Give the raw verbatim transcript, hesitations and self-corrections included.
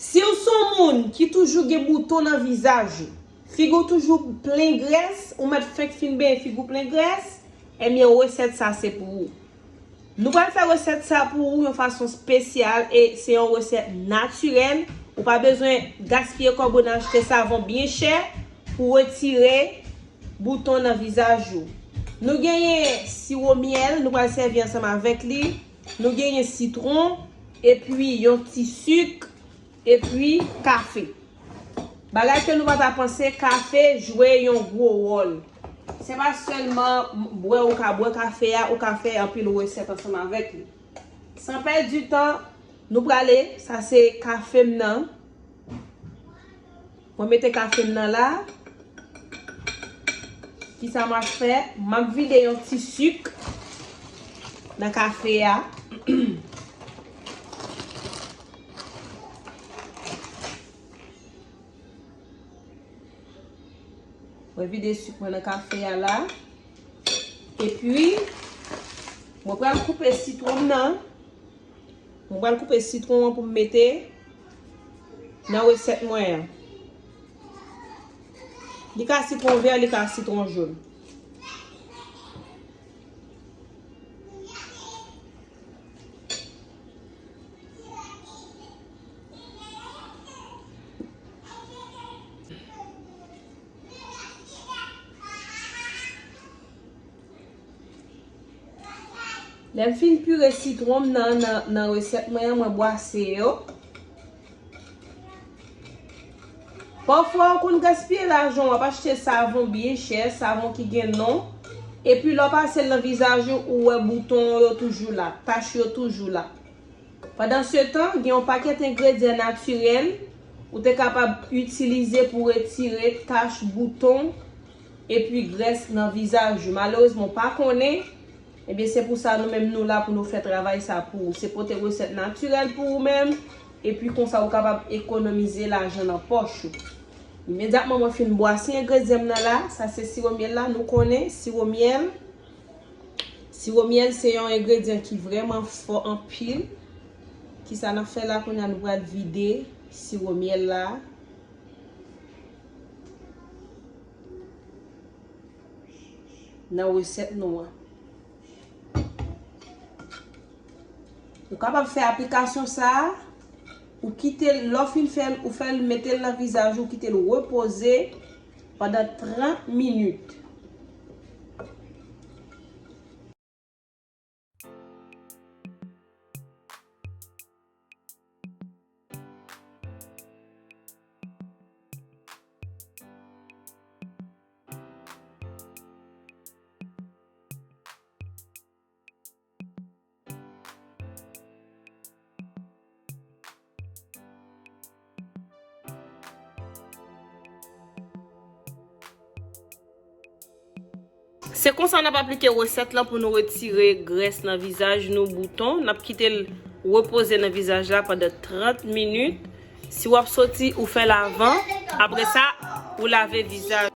Si w se yon moun ki toujou gen bouton nan vizaj ou, figi w toujou plen grès, ou mèt fenk fin benyen figi w plen grès, ebyen resèt sa se pou ou. Nou pral fè resèt sa pou ou yon fason espesyal e se yon resèt natirèl. Ou pa bezwen gaspiye kòb ou nan achte savon byen chè pou retire bouton nan vizaj ou. Nou genyen siwo myèl, nou pral sèvi ansanm avèk li. Nou genyen sitwon, epi yon ti sik, epi kafe. Bagay ke nou pa ta panse, kafe jwe yon gwo wòl. Se pa sèlman bwè ou ka bwè kafe a, ou ka fè anpil resèt ansanm avèk li. San pèdi tan, nou prale, sa se kafe m nan. Mwen mete kafe m nan la. Kisa m ap fè? M ap vide yon ti sik nan kafe a. Mwen vide sik mwen nan kafe a la. Epi, mwen pral koupe sitwon m nan. Mwen pral koupe sitwon an pou m mete nan resèt mwen an. Li ka sitwon vè, li ka sitwon jòn. Lè m fin pire sitwon m nan, nan, nan resèt mwen an, mwen bwase yo. Pafwa, ou konn gaspiye lajan w ap achte savon byen chè, savon ki gen non, epi lè w pase l nan vizaj ou, ou wè bouton yo toujou la, tach yo toujou la. Pandansetan, gen yon pakèt engredyan natirèl ou te kapab itilize pou retire tach, bouton, epi grès nan vizaj ou. Malerezman, ou pa konnen, ebyen, se pou sa nou menm nou la pou nou fè travay sa pou ou. Se pote resèt natirèl pou ou menm, epi konsa ou kapab ekonomize lajan nan pòch ou. Imedyatman mwen fin bwase engredyan m nan la, sa se siwo myèl la, nou konnen siwo myèl. Siwo myèl se yon engredyan ki vrèman fò anpil. Kisa n ap fè la kounye a? Nou pral vide siwo myèl la nan resèt nou an. Ou kapab fè aplikasyon sa a, ou kite l, lè w fin fè l, ou fè l, mete l nan vizaj ou, kite l repoze pandan trant minit. Se konsa n ap aplike resèt lan pou nou retire grès nan vizaj nou, bouton. N ap kite l repoze nan vizaj la pandan trant minit. Si w ap soti, ou fè l avan. Apre sa, ou lave vizaj.